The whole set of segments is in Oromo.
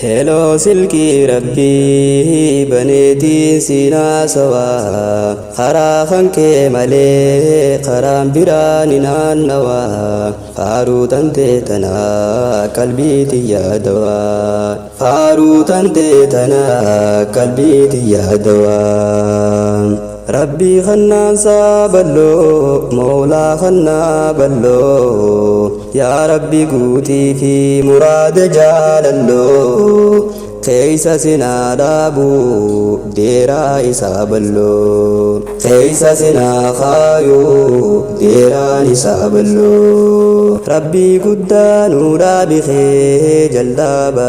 Heloo silkii rabbii baneetiin siin haasawaa karaa kan kee malee karaan biraa ni naannawaa faaruu tantee tanaa qalbiitti yaadawaa faaruu tantee tanaa qalbiitti yaadawaa. Rabbii kannaansaa balloo moolaa kannaa balloo yaa rabbi guutii fi muraada jaalalloo keeysa sinaa dhaabuu deeraa isaa balloo keeysa sinaa kaayuu deeraan isaa balloo rabbii guddaa nuu dhaabi kee jaldaaba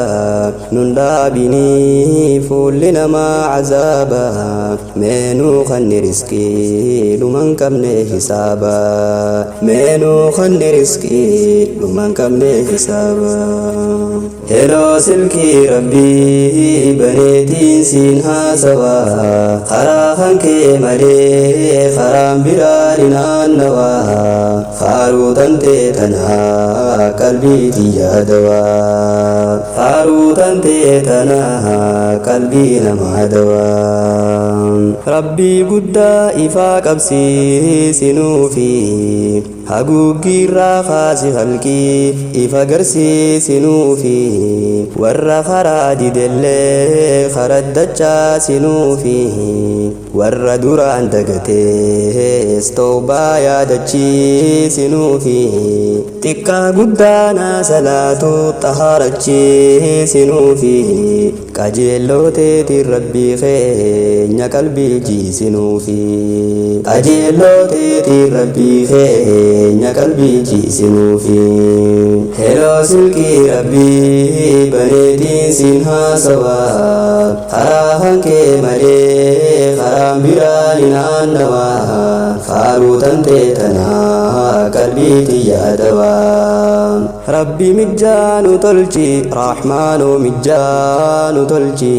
nun dhaabinii fuulli namaa cazaaba meenuu kanni riskii dhuman qabne hisaaba meenuu kanni riskii dhuman qabne hisaaba. Heloo silkii rabbii baneetiin siin haasawaa karaa kan kee malee karaan biraa ni naannawaa faaruu tantee tanaa qalbiitti yaadawaa faaruu tantee tanaa qalbii namaa dawaa. Rabbii guddaa ifaa qabsiisinuufi haguuggiirraa kaasi halqii ifa garsiisinuufi warra karaa didellee karaddachaasinuufi warra duraan dagatees toobaa yaadachiisinuufi xiqqaa guddaanaa salaatu xahaarachiisinuufi qajeelloo teetiin rabbii keenya qalbii jiisinuufi qajeelloo teetiin rabbii keenya qalbii jiisinuufi. Heloo silkii rabbii baneetiin siin haasawaa karaa kan kee malee karaan biraa ni naannawaa faaruu tantee tanaa qalbiitti yaadawaa. Rabbi mijjaanu tolchi rahmaanu mijjaanu tolchi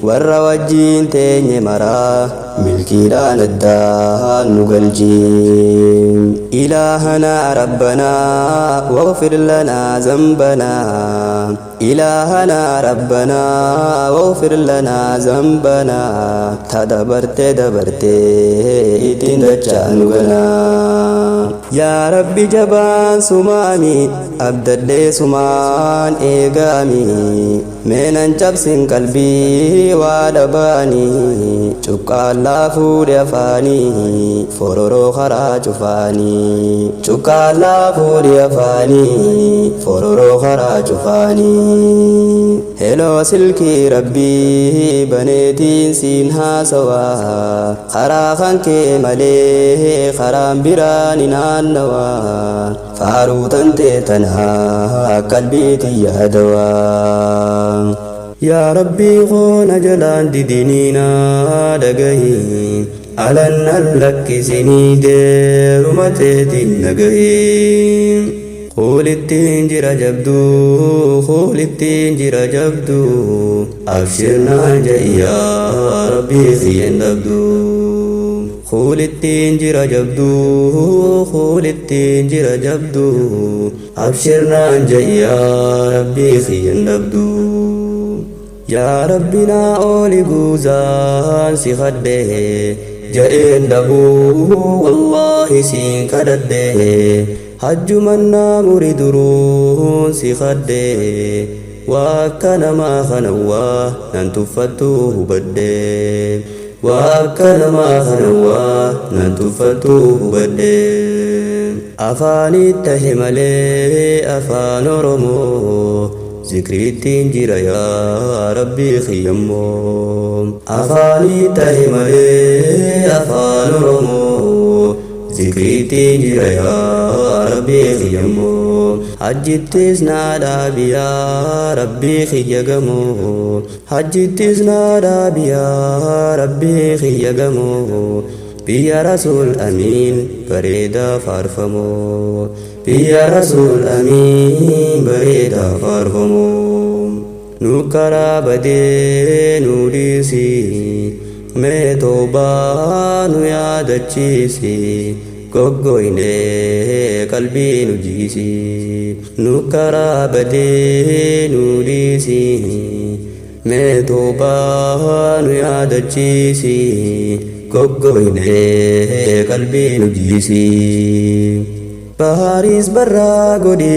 warra wajjiin teenye maraa milkiidhaan addaan nu galchi. إلهنا ربنا واغفر لنا ذنبنا إلهنا ربنا واغفر لنا ذنبنا تدبرت دبرت ittiin dachaanu ganaa. Yaa Rabbi jabaan sumaami abdadhee sumaan eegaami meenan cabsin qalbii waa dhabaanii cuqqaallaa fuudhe afaanii fororoo karaa cufaanii cuqqaallaa fuudhe afaanii fororoo karaa cufaanii. Heloo silkii rabbii baneetiin siin haasawaa karaa kan kee malee karaan biraa ni naannawaa faaruu tantee tanaa qalbiitti yaadawaa. Yaa Rabbii koona jalaan didiniinaa dhagahi alannan lakkisinii deeruma teetiin nagahi. Kuulittiin jira jabduu kuulittiin jira jabduu abshirnaan ja'i yaa Rabbii kiyyan dhabduu. Kuulittiin jira jabduu kuulittiin jira jabduu abshirnaan ja'i yaa Rabbii kiyyan dhabduu. Yaa Rabbi naa ooli guuzaan si kadhee ja'een dhabuu wallaahi siin kadhadhee hajjumannaa muri duruun si kadhee waa akka namaa kanawwaa nan tuffattuu hubadhee waa akka namaa kanawwaa nan tuffattuu hubadhee. Afaanii tahe malee afaan Oromoo zikriittiin jira yaa Rabbii kiyyammoo. Afaanii tahe malee afaan Oromoo zikriittiin jira yaa Rabbii kiyyammoo. Hajjittis naa dhaabi yaa Rabbii kiyya gamoo. Hajjittis naa dhaabi yaa Rabbii kiyya gamoo. Biyya Rasuul Amiin bareedaa faarfamoo. Biyya Rasuul Amiin bareedaa faarfamoo. Nu karaa badee nu dhiisi mee toobaa nu yaadachiisi. Goggoynee qalbii nu jiisi. Nu karaa badee nu dhiisi. Mee toobaa nu yaadachiisi. Goggoynee qalbii nu jiisi. Baharis barraa godhi,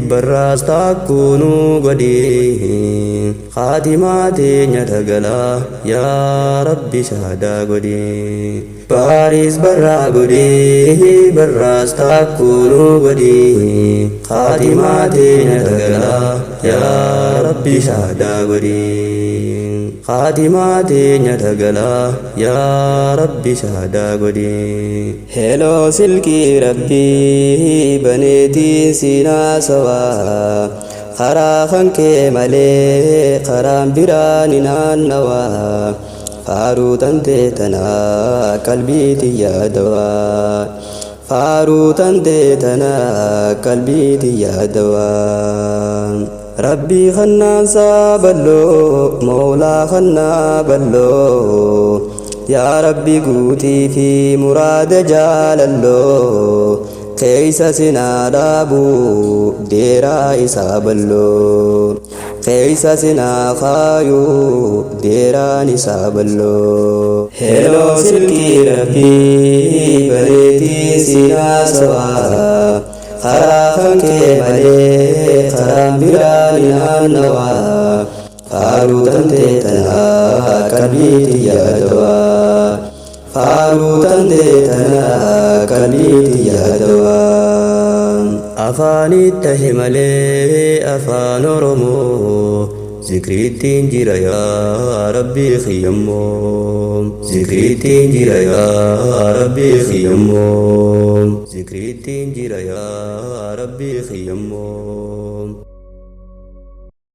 barraas taakkuu nu godhi. Khaatimaa teenya dagalaa, yaa Rabbi shahaadaa godhi. Baharis barraa godhi, barraas taakkuu nu godhi. Khaatimaa teenya dagalaa, yaa Rabbi shahaadaa godhi. Khaatimaa teenya dagalaa, yaa Rabbi shahaadaa godhi. Heloo silkii Rabbii baneetiin siinaa sawaa, karaa kan kee malee karaan biraa ni naannawaa. Faaruu tantee tanaa qalbiitti yaadawaa. Faaruu tantee tanaa qalbiitti yaadawaa. Rabbii kannaan saaballoo, moolaa kannaa balloo. Yaa Rabbi guutii fi muraada jaalalloo, keeysa sinaa dhaabuu deeraa isaa balloo. Keeysa sinaa kaayuu deeraan isaa balloo. Heloo silkii Rabbii bareetii sinaa sawaa, karaa kan kee malee karaan biraa ni naannawaa. Faaruu tantee tanaa qalbiitti yaadawaa. Faaruu tantee tanaa qalbiitti yaadawaa. Afaanitti tahe malee afaan Oromoo, zikriittiin jira yaa Rabbii kiyyammoo. Zikriittiin jira yaa Rabbii kiyyammoo. Zikriittiin jira yaa Rabbii kiyyammoo.